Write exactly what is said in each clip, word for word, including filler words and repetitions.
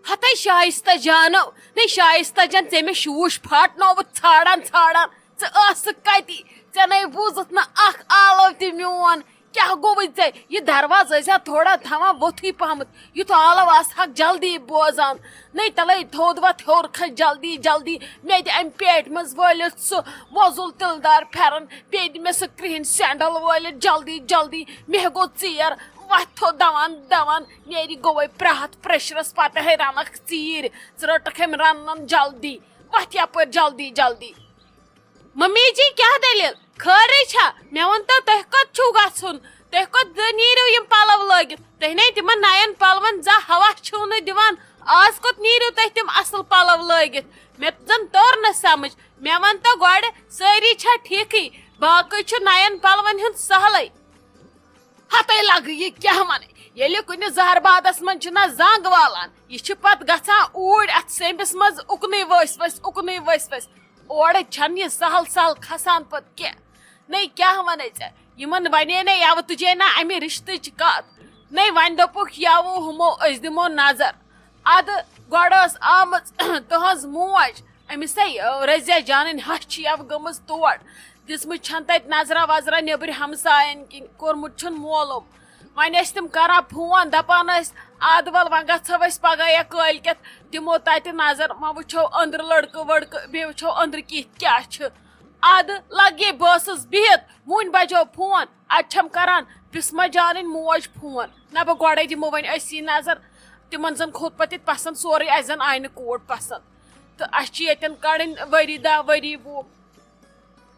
ہتے شایستہ جانو، نے شایستہ جان، ژےٚ مےٚ شوٗش پھاٹنووُتھ ژھانڈان ژھانڈان۔ ژٕ ٲسٕکھ کتی؟ ژےٚ نے بوٗزُتھ نہٕ اکھ آلو تہِ میون۔ کیٛاہ گوٚوُے ژےٚ؟ یہِ دروازٕ ٲسۍ زِ تھوڑا تھاوان ووٚتھُے پہمتھ، یُتھ آلو آسہٕ ہاکھ جلدی بوزان۔ نے تلے تھوٚد وۄتھ ہیوٚر کھژ جلدی جلدی۔ مےٚ تہِ امہِ پیٹہِ منٛز وٲلِتھ سُہ وۄزُل تِلہٕ دار پھٮ۪رن، بیٚیہِ دِ مےٚ سُہ کرٛہِنۍ سینڈل وٲلِتھ جلدی جلدی۔ مےٚ گوٚو ژیر، وۄتھ تھوٚد دوان دوان۔ نیری گوٚوے پرٛہتھ پریشرس پتہٕ ہے رنکھ ژیٖرۍ۔ ژٕ رٔٹکھ أمۍ رنن جلدی۔ وۄتھ یپٲرۍ جلدی جلدی۔ ممی جی، کیٛاہ دٔلیٖل؟ خٲرٕے چھا؟ مےٚ وَن تو، تۄہہِ کوٚت چھُو گژھُن؟ تُہۍ کوٚت زَن نیٖرِو یِم پَلو لٲگِتھ؟ تُہۍ نے تِمَن نَیَن پَلوَن زانٛہہ ہوا چھِو نہٕ دِوان۔ آز کوٚت نیٖرِو تُہۍ تِم اَصٕل پَلو لٲگِتھ؟ مےٚ زَن توٚر نہٕ سَمٕجھ۔ مےٚ وَن تو گۄڈٕ، سٲری چھا ٹھیٖکٕے؟ باقٕے چھُ نَیَن پَلوَن ہُنٛد سہلٕے۔ ہتے لگہٕ یہِ کیٛاہ ونے، ییٚلہِ کُنہِ زہر بادس منٛز چھُنہ زنگ والان، یہِ چھِ پتہٕ گژھان اوٗرۍ اتھ سیمبِس منٛز اُکنُے ؤسۍ ؤسۍ، اُکنُے ؤسۍ ؤسۍ۔ اورٕ چھنہٕ یہِ سہل سہل کھسان پتہٕ کینٛہہ۔ نے کیٛاہ ونے ژےٚ، یِمن ونے نے یوٕ تُجے نہ امہِ رشتٕچ کتھ۔ نے وۄنۍ دوٚپُکھ یوٕ ہُمو أسۍ دِمو نظر۔ ادٕ گۄڈٕ ٲس آمٕژ تُہنٛز موج، أمِس ہے، آ، رضیہ جانٕنۍ ہش چھِ یَوٕ گٔمٕژ تور۔ دِژمٕژ چھَن تَتہِ نظرا وظرا نیٚبٕرۍ ہمساین کِنۍ، کوٚرمُت چھُن معلوم۔ وۄنۍ ٲسۍ تِم کران فون، دَپان ٲسۍ، "اَدٕ وَل وۄنۍ گژھو أسۍ پگاہ یا کٲلۍ کٮ۪تھ، دِمو تَتہِ نظر، وۄنۍ وٕچھو أنٛدرٕ لٔڑکہٕ ؤڑکہٕ، بیٚیہِ وٕچھو أنٛدرٕ کِتھ کیٛاہ چھُ۔" اَدٕ لگے بہٕ ٲسٕس بِہِتھ، وُنہِ بجو فون، اَتہِ چھَم کران بِسمہ جانٕنۍ موج فون، نہ بہٕ گۄڈَے دِمو وۄنۍ أسی نظر۔ تِمن زَن کھوٚت پَتہٕ ییٚتہِ پسنٛد سورُے، اَسہِ زَن آیہِ نہٕ کوٗر پسنٛد۔ تہٕ اَسہِ چھِ ییٚتٮ۪ن کَڑٕنۍ ؤری دَہ ؤری وُہ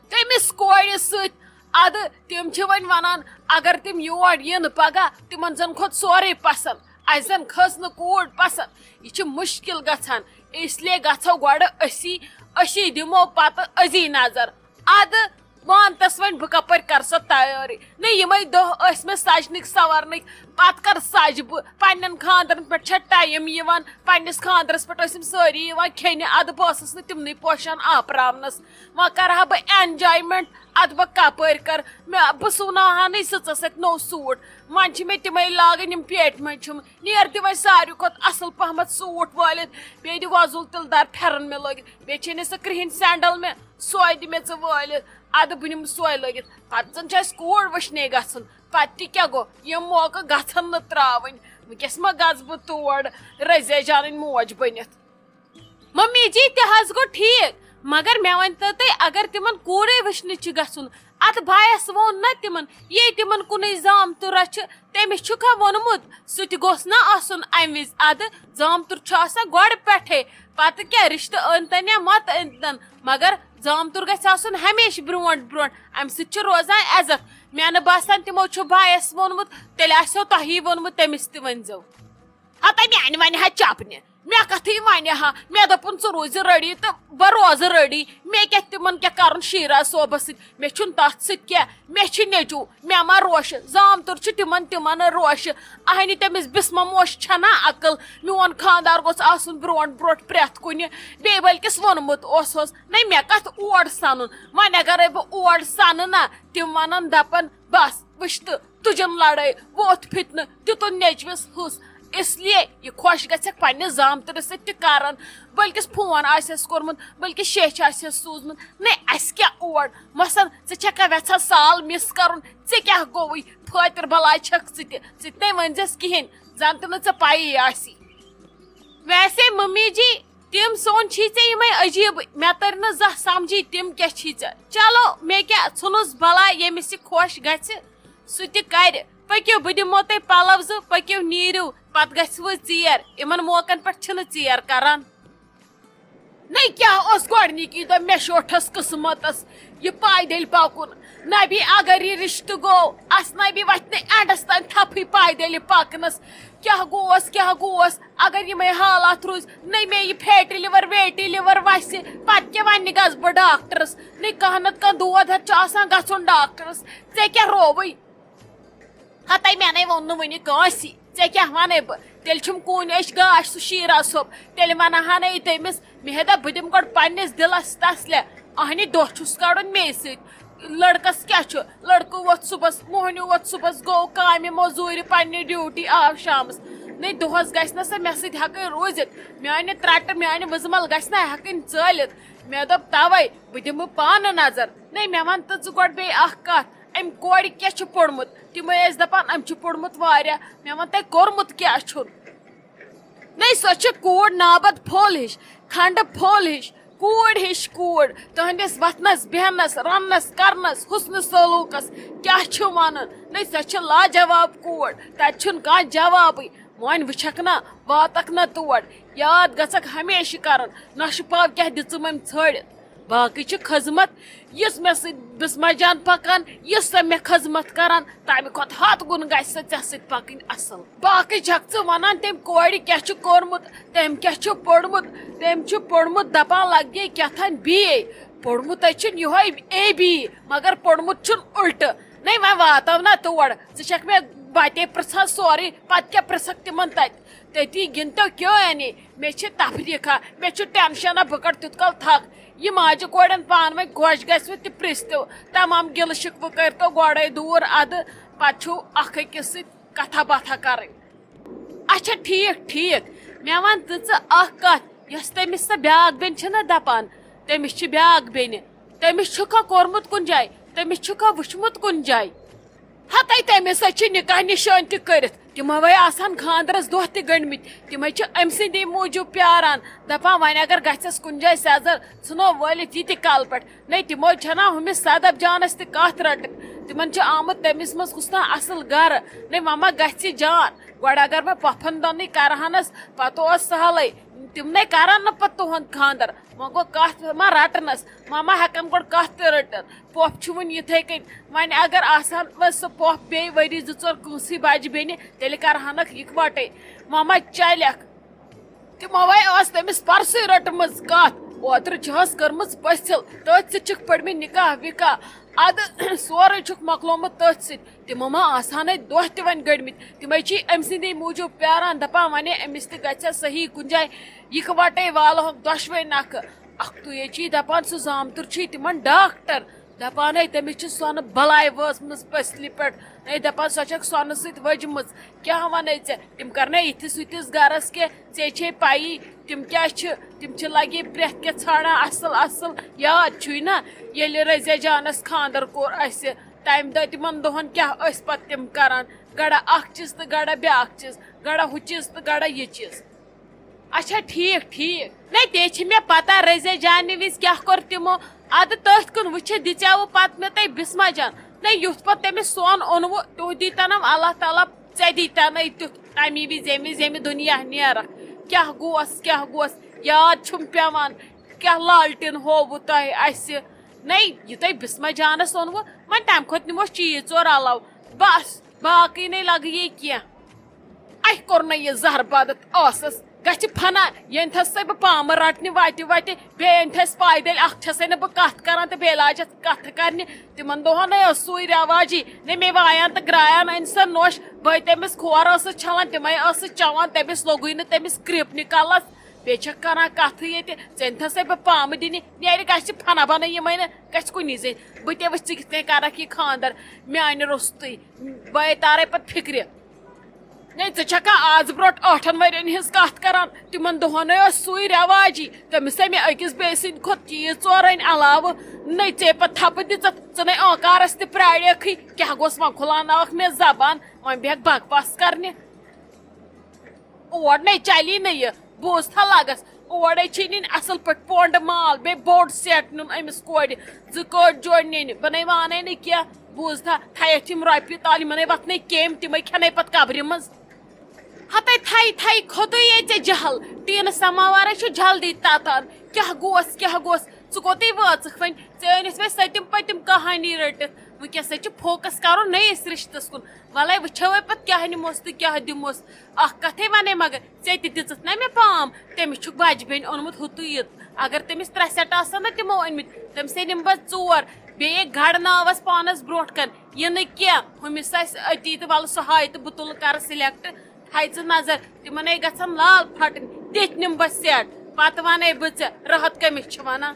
تٔمِس کورِ سۭتۍ۔ اَدٕ تِم چھِ وۄنۍ وَنان، اگر تِم یور یِن پَگاہ، تِمن زَن کھوٚت سورُے پَسنٛد، اَسہِ زَن کھٔژ نہٕ کوٗر پَسنٛد۔ یہِ چھِ مُشکِل گژھان، اس لیے گژھو گۄڈٕ أسی، أسی دِمو پَتہٕ أزی نظر۔ اَدٕ وَن تَس وۄنۍ بہٕ کَپٲرۍ کَرٕ سۄ تیٲری؟ نہ، یِمَے دۄہ ٲسۍ مےٚ سَجنٕکۍ سَوَرنٕکۍ، پَتہٕ کَر سَجہٕ بہٕ؟ پنٛنٮ۪ن خانٛدرَن پٮ۪ٹھ چھےٚ ٹایم یِوان، پنٛنِس خانٛدرَس پٮ۪ٹھ ٲسۍ یِم سٲری یِوان کھیٚنہِ، اَدٕ بہٕ ٲسٕس نہٕ تِمنٕے پوشان آپراونَس۔ وۄنۍ کَرٕ ہا بہٕ enjoyment، اَدٕ بہٕ کَپٲرۍ کَرٕ؟ مےٚ، بہٕ سُوناوہا نہٕ سٕژَس سۭتۍ نوٚو سوٗٹ، وۄنۍ چھِ مےٚ تِمَے لاگٕنۍ یِم پیٹہِ منٛز چھِم۔ نیر تہِ وۄنۍ ساروی کھۄتہٕ اَصٕل پَہمَتھ سوٗٹ وٲلِتھ، بیٚیہِ دِ وۄزُل تِلہٕ دار پھٮ۪رَن مےٚ لٲگِتھ، بیٚیہِ چھے نہٕ سۄ کرٛہِنۍ سینڈل مےٚ، سۄے دِ مےٚ ژٕ وٲلِتھ۔ اَدٕ بہٕ نِمہٕ سۄے لٲگِتھ۔ پَتہٕ زَن چھُ اَسہِ کوٗر وٕچھنہِ گژھُن، پَتہٕ تہِ کیٛاہ گوٚو، یِم موقعہٕ گژھن نہٕ ترٛاوٕنۍ۔ وٕنکیٚس ما گژھٕ بہٕ تور رضیہ جانٕنۍ موج بٔنِتھ؟ ممی جی، تہِ حظ گوٚو ٹھیٖک، مگر مےٚ ؤنۍ تو تُہۍ، اگر تِمن کوٗرے وٕچھنہِ چھُ گژھُن، اَتھ بایَس ووٚن نہ تِمن، یے تِمن کُنُے زامتُر رَچھِ، تٔمِس چھُکھا ووٚنمُت، سُہ تہِ گوٚژھ نہ آسُن اَمہِ وِزِ؟ اَدٕ زامتُر چھُ آسان گۄڈٕ پٮ۪ٹھَے، پَتہٕ کیٛاہ، رِشتہٕ أنۍتَن یا مَتہٕ أنۍتَن، مگر زامتُر گژھِ آسُن ہمیشہِ برونٛٹھ برونٛٹھ، اَمہِ سۭتۍ چھُ روزان عزت۔ مےٚ نہٕ باسان تِمو چھُ بایَس ووٚنمُت، تیٚلہِ آسیو تۄہی ووٚنمُت، تٔمِس تہِ ؤنۍزیو۔ ہتا میانہِ ونہِ ہا چپنہِ، مےٚ کتھٕے ونہِ ہا، مےٚ دوٚپُن، "ژٕ روٗزِ رٔڑی تہٕ بہٕ روزٕ رٔڑی، مےٚ کیٛاہ تِمن کیٛاہ کرُن شیٖرا صٲبس سۭتۍ، مےٚ چھُنہٕ تتھ سۭتۍ کیٛاہ، مےٚ چھِ نیٚچو، مےٚ ما روشہِ، زامتُر چھُ تِمن، تِمن روشہِ، اہنہِ تٔمِس بسمہ موش چھنا عقل، میون خاندار گوٚژھ آسُن برونٛٹھ برونٛٹھ پرٛٮ۪تھ کُنہِ، بیٚیہِ بلکِس ووٚنمُت اوسُس، نَے مےٚ کتھ اور سنُن، وۄنۍ اگرے بہٕ اور سنہٕ نا، تِم ونن دپن، بس وٕچھ تہٕ تُجن لڑٲے، ووتھ فتنہٕ، دیُتُن نیٚچوِس ہُس۔ اس لیے یہِ خۄش گژھٮ۪کھ پننِس زامتٕرِس سۭتۍ تہِ کرن، بلکِس فون آسٮ۪س کوٚرمُت، بلکہِ شیچھ آسٮ۪س سوٗزمُت۔ نے، اسہِ کیٛاہ اور؟ مثلاً، ژٕ چھکھا وٮ۪ژھان سال مِس کرُن؟ ژےٚ کیٛاہ گوٚوُے؟ فٲطر بلاے چھکھ ژٕ تہِ، ژٕ تہِ نے ؤنزٮ۪س کِہیٖنۍ، زن تہِ نہٕ ژےٚ پَیی آسی۔ ویسے ممی جی، تِم سون چھی ژےٚ یِمے عجیٖب، مےٚ تَرِ نہٕ زانٛہہ سمجھی تِم کیٛاہ چھی ژےٚ۔ چلو، مےٚ کیٛاہ، ژھٕنُس بلاے، ییٚمِس یہِ خۄش گژھِ، سُہ تہِ کرِ۔ پٔکِو، بہٕ دِمو تۄہہِ پلو زٕ، پٔکِو نیٖرِو، پتہٕ گژھِوٕ ژیر۔ یِمن موقعن پٮ۪ٹھ چھِنہٕ ژیر کران۔ نَے کیٛاہ اوس گۄڈٕنِکی دۄہ مےٚ شوٹھس قٕسمتس یہِ پایدٔلۍ پکُن؟ نبی اگر یہِ رشتہٕ گوٚو، اس نبی وتھِ نہٕ اینڈس تام تھپھٕے پایدٔلۍ پکنس۔ کیٛاہ گوس، کیٛاہ گوس؟ اگر یِمے حالات روٗزۍ، نَے مےٚ یہِ فیٹی لِور ویٹی لِور وسہِ، پتہٕ کیٛاہ وَنہِ گژھٕ بہٕ ڈاکٹرس؟ نَے کانٛہہ نتہٕ کانٛہہ دود ہتھ چھُ آسان گژھُن ڈاکٹرس۔ ژےٚ کیٛاہ رووٕے؟ ہتے مےٚ نے ووٚن نہٕ وُنہِ کٲنٛسی۔ ژےٚ کیٛاہ وَنے بہٕ؟ تیٚلہِ چھُم کوٗنہِ أچھ گاش سُہ شیٖرا صٲب۔ تیٚلہِ وَنہٕ ہا نے تٔمِس، مےٚ ہیٚدا بہٕ دِمہٕ گۄڈٕ پنٛنِس دِلس تسلہِ۔ اہنہِ دۄہ چھُس کَڑُن مے سۭتۍ۔ لٔڑکَس کیٛاہ چھُ؟ لٔڑکہٕ ووٚتھ صُبحس، موہنیوٗ ووٚتھ صُبحس، گوٚو کامہِ موٚزوٗرِ پنٛنہِ ڈیوٹی، آو شامَس۔ نے دۄہس گژھِ نہ سۄ مےٚ سۭتۍ ہٮ۪کٕنۍ روٗزِتھ، میانہِ ترٛٹہٕ، میانہِ وٕزمل گژھِ نہ ہٮ۪کٕنۍ ژٲلِتھ۔ مےٚ دوٚپ، توے بہٕ دِمہٕ پانہٕ نظر۔ نے مےٚ وَن تہٕ ژٕ گۄڈٕ بیٚیہِ اکھ کتھ، أمۍ کورِ کیٛاہ چھُ پوٚرمُت؟ تِمے ٲسۍ دپان، أمۍ چھُ پوٚرمُت واریاہ۔ مےٚ وَن تۄہہِ، کوٚرمُت کیٛاہ چھُن؟ نے سۄ چھِ کوٗر نابد پھوٚل ہِش، کھنڈٕ پھوٚل ہِش، کوٗر ہِش کوٗر۔ تُہنٛدِس وۄتھنس، بیہنس، رننس، کرنس، حُسنہٕ سلوٗکس کیٛاہ چھُ ونُن؟ نے سۄ چھِ لاجواب کوٗر، تتہِ چھُنہٕ کانٛہہ جوابٕے۔ وۄنۍ وٕچھکھ نا، واتکھ نا تور، یاد گژھکھ ہمیشہِ کرُن، نۄشہِ پاو کیٛاہ دِژٕم أمۍ ژھٲڑِتھ۔ باقٕے چھِ خدمت، یُس مےٚ سۭتۍ بسمہ جان پکان، یُس سۄ مےٚ خدمت کران، تمہِ کھۄتہٕ ہتھ گُن گژھِ سۄ ژےٚ سۭتۍ پکٕنۍ اصل۔ باقٕے چھکھ ژٕ ونان، تٔمۍ کورِ کیٛاہ چھُ کوٚرمُت، تٔمۍ کیٛاہ چھُ پوٚرمُت؟ تٔمۍ چھُ پوٚرمُت، دپان لگہِ کیٛاہ تام بی اے۔ پوٚرمُت ہے چھُنہٕ یِہوے اے بی، مگر پوٚرمُت چھُن الٹہٕ۔ نے وۄنۍ واتو نا تور، ژٕ چھکھ مےٚ وتے پرژھان سورُے، پتہٕ کیٛاہ پرژھکھ تِمن تتہِ؟ تٔتی گِنٛدتو کیوں یعنی؟ مےٚ چھِ تفریٖقا، مےٚ چھُ ٹینشنا، بہٕ کڑٕ تیُتھ کال تھکھ۔ یہِ ماجہِ کورٮ۪ن پانہٕ ؤنۍ خۄش گژھِوٕ تہِ پرژھتو، تمام گِلہٕ شکوٕ کٔرتو گۄڈے دوٗر ادٕ، پتہٕ چھُو اکھ أکِس سۭتۍ کتھا باتھا کرٕنۍ۔ اچھا ٹھیٖک ٹھیٖک، مےٚ ون تہٕ ژٕ اکھ کتھ، یۄس تٔمِس سۄ بیاکھ بیٚنہِ چھنہ دپان، تٔمِس چھِ بیاکھ بیٚنہِ، تٔمِس چھُکھا کوٚرمُت کُنہِ جایہِ، تٔمِس چھُکھا وٕچھمُت کُنہِ جایہِ؟ ہتے تٔمِس سۭتۍ چھِ نکاح نشٲنۍ تہِ کٔرِتھ۔ تِمو وے آسان خاندرس دۄہ تہِ گٔنڈمٕتۍ۔ تِمے چھِ أمۍ سٕنٛدی موٗجوٗب پیاران، دپان وۄنۍ اگر گژھٮ۪س کُنہِ جایہِ سیزر، ژھٕنو وٲلِتھ یہِ تہِ کلہٕ پٮ۪ٹھ۔ نے تِمو چھنا ہُمِس صدف جانس تہِ کتھ رٹٕنۍ۔ تِمن چھُ آمُت تٔمِس منٛز کُس تام اصل گرٕ۔ نے وۄنۍ ما گژھِ جان؟ گۄڈٕ اگر وۄنۍ پۄپھن دۄنٕے کرہنس، پتہٕ اوس سہلٕے۔ تِم نے کرن نہٕ پتہٕ تُہُنٛد خاندر۔ وۄنۍ گوٚو کتھ ما رٹنس، وۄنۍ ما ہٮ۪کن گۄڈٕ کتھ تہِ رٔٹِتھ۔ پۄپھ چھُ وُنہِ یِتھے کٔنۍ۔ وۄنۍ اگر آسہٕ ہن وۄنۍ سۄ پۄپھ بیٚیہِ ؤری زٕ ژور کٲنٛسٕے بجہِ بیٚنہِ، تیٚلہِ کرہنکھ یِکوٹے۔ وۄنۍ ما چلکھ؟ تِمو وے ٲس تٔمِس پرسٕے رٔٹمٕژ کتھ۔ اوترٕ چھہس کٔرمٕژ پٔژھِل، تٔتھۍ سۭتۍ چھِکھ پٔرمٕتۍ نکاح وکاح۔ ادٕ سورُے چھُکھ مۄکلومُت تٔتھۍ سۭتۍ۔ تِمو ما آسہٕ ہن اَتہِ دۄہ تہِ وۄنۍ گٔڑمٕتۍ؟ تِمے چھِ أمۍ سٕنٛدی موٗجوٗب پیاران، دپان ونے أمِس تہِ گژھِ ہا صحیح کُنہِ جایہِ، یِکوٹے والہوکھ دۄشوے نکھٕ۔ اکھتُے چھِ دپان سُہ زامتُر چھُے تِمن ڈاکٹر۔ دپان ہے تٔمِس چھِ سۄنہٕ بلاے وٲژمٕژ پٔژھلہِ پٮ۪ٹھ۔ ہے دپان سۄ چھکھ سۄنہٕ سۭتۍ ؤجمٕژ۔ کیٛاہ ونے ژےٚ؟ تِم کرنے یِتھِس ہُتھِس گرس کینٛہہ، ژےٚ چھے پَیی تِم کیٛاہ چھِ؟ تِم چھِ لگے پرٛٮ۪تھ کینٛہہ ژھانڈان اصل اصل۔ یاد چھُے نا، ییٚلہِ رضیہ جانس خاندر کوٚر اسہِ، تمہِ دۄہ تِمن دۄہن کیٛاہ ٲسۍ پتہٕ تِم کران؟ گڑا اکھ چیٖز تہٕ گڑا بیٛاکھ چیٖز، گڑا ہُہ چیٖز تہٕ گڑا یہِ چیٖز۔ اچھا ٹھیٖک ٹھیٖک، نہ تہِ چھِ مےٚ پتہ، رضیہ جانہِ وِزِ کیٛاہ کوٚر تِمو۔ ادٕ تٔتھۍ کُن وٕچھِتھ دِژیاوٕ پتہٕ مےٚ تۄہہِ بسمہ جان۔ نہ یُتھ پتہٕ تٔمِس سۄن اوٚنوُ، تیُتھ دیٖتنم اللہ تعالیٰ، ژےٚ دیٖتنَے تیُتھ تَمی وِزِ، ییٚمہِ وِزِ ییٚمہِ دُنیا نیرَکھ۔ کیٛاہ گوس، کیٛاہ گوس، یاد چھُم پٮ۪وان، کیٛاہ لالٹیٖن ہووُ تۄہہِ اَسہِ۔ نَے، یہِ تۄہہِ بسمہ جانَس اوٚنوُ، وۄنۍ تَمہِ کھۄتہٕ نِموس چیٖز ژور علاوٕ۔ بَس، باقٕے نَے لَگہٕ یے کینٛہہ۔ اَسہِ کوٚر نَے یہِ زَہر بَدَتھ ٲسَس۔ گژھِ فنا، ییٚمہِ تھَس سَے بہٕ پامہٕ رَٹنہِ وَتہِ وَتہِ، بیٚیہِ أنۍ تھَس پایدٔلۍ، اَکھ چھَسَے نہٕ بہٕ کَتھ کَران تہٕ بیٚیہِ لاجَتھ کَتھٕ کَرنہِ۔ تِمن دۄہن نے اوس سُے رٮ۪واجی، نے مے وایان تہٕ گرایان أنۍ سۄ نوٚش، بٔے تٔمِس کھور ٲسٕس چھلان، تِمے ٲسٕس چٮ۪وان، تٔمِس لوٚگُے نہٕ تٔمِس کرٛپ نِکلس۔ بیٚیہِ چھکھ کران کتھٕ ییٚتہِ، ژےٚ أنۍ تھس ہے بہٕ پامہٕ دِنہِ، نیرِ گژھِ فنا بنہٕ یِمے نہٕ، گژھِ کُنی زٔنۍ۔ بہٕ تہِ وٕچھِ ژٕ کِتھ کٔنۍ کرکھ یہِ خانٛدر میانہِ روٚستُے، بہٕ تارے پتہٕ فِکرِ۔ نے، ژٕ چھکھا آز برونٛٹھ ٲٹھن ؤرین ہٕنٛز کتھ کران؟ تِمن دۄہن ہے اوس سُے رٮ۪واجی۔ تٔمِس ہے مےٚ أکِس بیٚیہِ سٕنٛدِ کھۄتہٕ چیٖز ژور أنۍ علاوٕ۔ نے، ژےٚ پتہٕ تھپہٕ دِژتھ، ژٕ نے آنکارس تہِ پرٛاریکھٕے۔ کیٛاہ گوٚژھ وۄنۍ کھُلاوناوکھ مےٚ زبان، وۄنۍ بیٚہکھ بکواس کرنہِ۔ اور نے چلی نہٕ یہِ، بوٗزتھا لگس۔ اورے چھِ نِنۍ اصل پٲٹھۍ پونڈٕ مال، بیٚیہِ بوٚڑ سیٹ نیُن أمِس کورِ، زٕ کٔٹۍ جوڑ نِنہِ۔ بہٕ نے وانَے نہٕ کینٛہہ، بوٗزتھا، تھایَتھ یِم رۄپیہِ تال، یِمن ہے وتھنے کیٚمۍ، تِمے کھٮ۪نے پتہٕ قبرِ منٛز۔ ہتے تھایہِ تھایہِ کھوٚتُے یے ژےٚ جہل، ٹیٖنہٕ سماوارے چھُ جلدی تتان۔ کیٛاہ گوس، کیٛاہ گوس؟ ژٕ کوٚتٕے وٲژٕکھ وۄنۍ؟ ژےٚ أنِتھ وۄنۍ سٔتِم پٔتِم کہانی رٔٹِتھ۔ وٕنکیٚس ہے چھُ فوکس کرُن نٔیِس رشتس کُن۔ ولے وٕچھو وۄنۍ پتہٕ کیٛاہ نِموس تہٕ کیٛاہ دِموس۔ اکھ کتھے ونے مگر، ژےٚ تہِ دِژٕتھ نہ مےٚ پام، تٔمِس چھُکھ بجہِ بیٚنہِ اوٚنمُت ہُتُے یوت۔ اگر تٔمِس ترٛےٚ سیٹ آسہٕ ہن نہ تِمو أنمٕتۍ، تٔمِس ہے نِمہٕ بہٕ ژور۔ بیٚیہِ گڑناوس پانس برونٛٹھ کن۔ یہِ نہٕ کینٛہہ، ہُمِس آسہِ أتی تہٕ ولہٕ سُہ ہاوِ تہٕ بہٕ تُلہٕ کرٕ سِلیکٹ۔ تھایہِ ژٕ نظر، تِمن ہے گژھن لال پھٹٕنۍ، تِتھۍ نِمہٕ بہٕ سیٹ۔ پتہٕ ونے بہٕ ژےٚ، راحت کٔمِس چھِ ونان۔